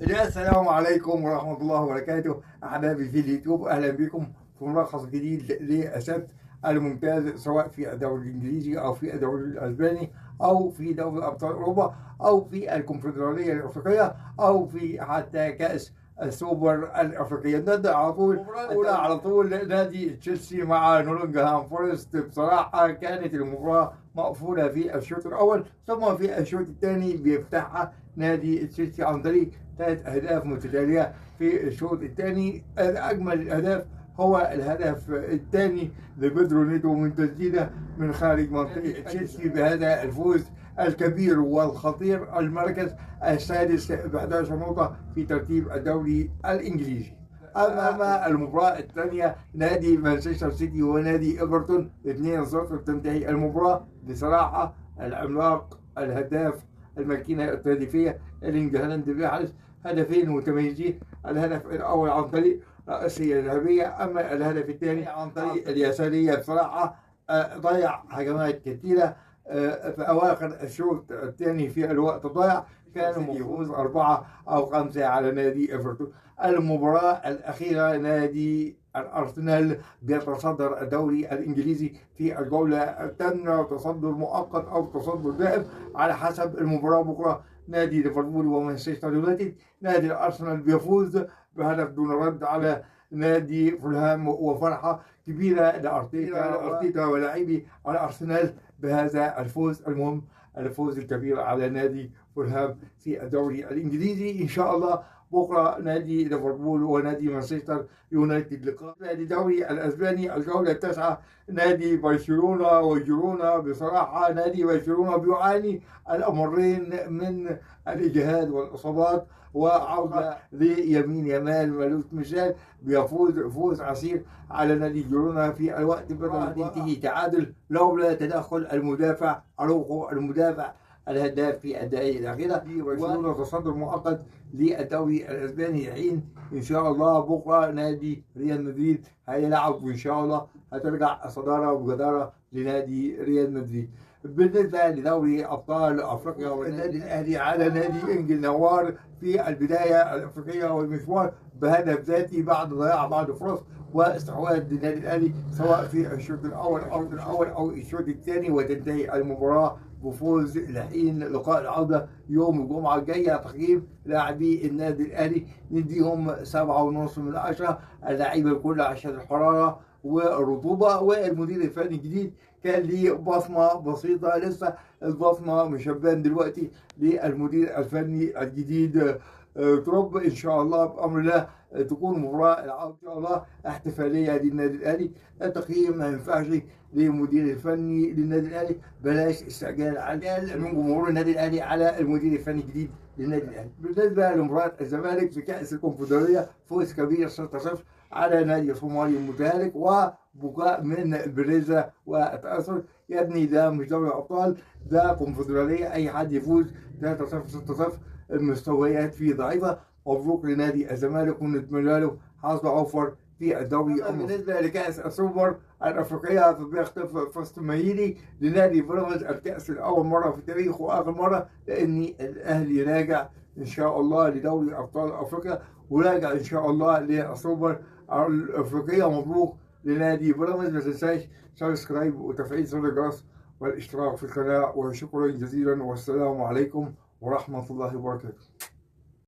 السلام عليكم ورحمة الله وبركاته أحبابي في اليوتيوب، أهلا بكم في ملخص جديد للسبت الممتاز، سواء في الدوري الإنجليزي أو في الدوري الأسباني أو في دوري أبطال أوروبا أو في الكونفدرالية الأفريقية أو في حتى كأس السوبر الأفريقية. نبدأ على طول الأولى على طول نادي تشيلسي مع نوتنغهام فورست. بصراحة كانت المباراة مقفولة في الشوط الأول، ثم في الشوط الثاني بيفتحها نادي تشيلسي عن طريق 3 أهداف متتالية في الشوط الثاني. أجمل الأهداف هو الهدف الثاني لبيدرو نيتو من تسديده من خارج منطقة تشيلسي بهذا الفوز الكبير والخطير، المركز السادس ب 11 نقطة في ترتيب الدوري الإنجليزي. أما المباراة الثانية نادي مانشستر سيتي ونادي إيفرتون 2-0 تنتهي المباراة. بصراحة العملاق الهداف الماكينة التهديفية إيرلينج هالاند بيحرز هدفين متميزين، الهدف الأول عن طريق رأسية ذهبية، أما الهدف الثاني عن طريق اليسارية. بصراحة ضيع هجمات كثيرة في أواخر الشوط الثاني في الوقت الضايع، كان يفوز 4 أو 5 على نادي إيفرتون. المباراة الأخيرة نادي الأرسنال بيتصدر الدوري الإنجليزي في الجولة الثامنة، تصدر مؤقت أو تصدر دائم على حسب المباراة بكرة، نادي ليفربول ومانشستر يونايتد. نادي الأرسنال بيفوز بهدف دون رد على نادي فولهام، وفرحة كبيرة لأرتيتا ولاعبي الأرسنال بهذا الفوز المهم، الفوز الكبير على نادي فولهام في الدوري الإنجليزي. إن شاء الله بكرة نادي ليفربول ونادي مانشستر يونايتد لقاء. نادي الدوري الأسباني الجولة التاسعة نادي برشلونة وجيرونا. بصراحة نادي برشلونة بيعاني الأمرين من الإجهاد والإصابات، وعودة ليمين يامال مالوش مثال، بيفوز فوز عسير على نادي جيرونا في الوقت بدل ما تنتهي تعادل لولا تدخل المدافع أروخو المدافع الهداف في الدقائق الأخيرة. برشلونة تصدر مؤقت للدوري الأسباني، حين إن شاء الله بكرة نادي ريال مدريد هيلعب، وإن شاء الله هترجع الصدارة وجدارة لنادي ريال مدريد. بالنسبة لدوري أبطال أفريقيا والنادي الأهلي على نادي إنجل نوار في البداية الأفريقية والمشوار بهدف ذاتي بعد ضياع بعض الفرص واستحواذ للنادي الأهلي سواء في الشوط الأول أو الشوط الثاني، وتنتهي المباراة بفوز لحين لقاء العودة يوم الجمعة الجاية. تقييم لاعبي النادي الأهلي نديهم 7.5 من 10، اللعيبة الكل عشان الحرارة والرطوبة، والمدير الفني الجديد كان ليه بصمة بسيطة، لسه البصمة مش هتبان دلوقتي للمدير الفني الجديد تروب. إن شاء الله بأمر الله تكون مباراة العودة إن شاء الله احتفالية للنادي الأهلي. التقييم ما ينفعش للمدير الفني للنادي الأهلي، بلاش استعجال على من جمهور النادي الأهلي على المدير الفني الجديد للنادي الأهلي. بالنسبة لمباراة الزمالك في كأس الكونفدرالية فوز كبير 6-0 على نادي صومالي المتهالك وبكاء من بريزا والتأثر. يا ابني ده مش دوري أبطال، ده كونفدرالية، أي حد يفوز 3-0 6-0، المستويات فيه ضعيفة. مبروك لنادي الزمالك ونتمنى له حظ أوفر في الدوري. بالنسبة لكأس السوبر الأفريقية فبيخطف فاست مايلي لنادي بيراميدز الكأس لأول مرة في التاريخ وآخر مرة، لأن الأهلي راجع إن شاء الله لدوري أبطال أفريقيا وراجع إن شاء الله للسوبر الأفريقية. مبروك لنادي بيراميدز. ما تنساش subscribe وتفعيل زر الجرس والاشتراك في القناة، وشكرا جزيلا والسلام عليكم ورحمة الله وبركاته.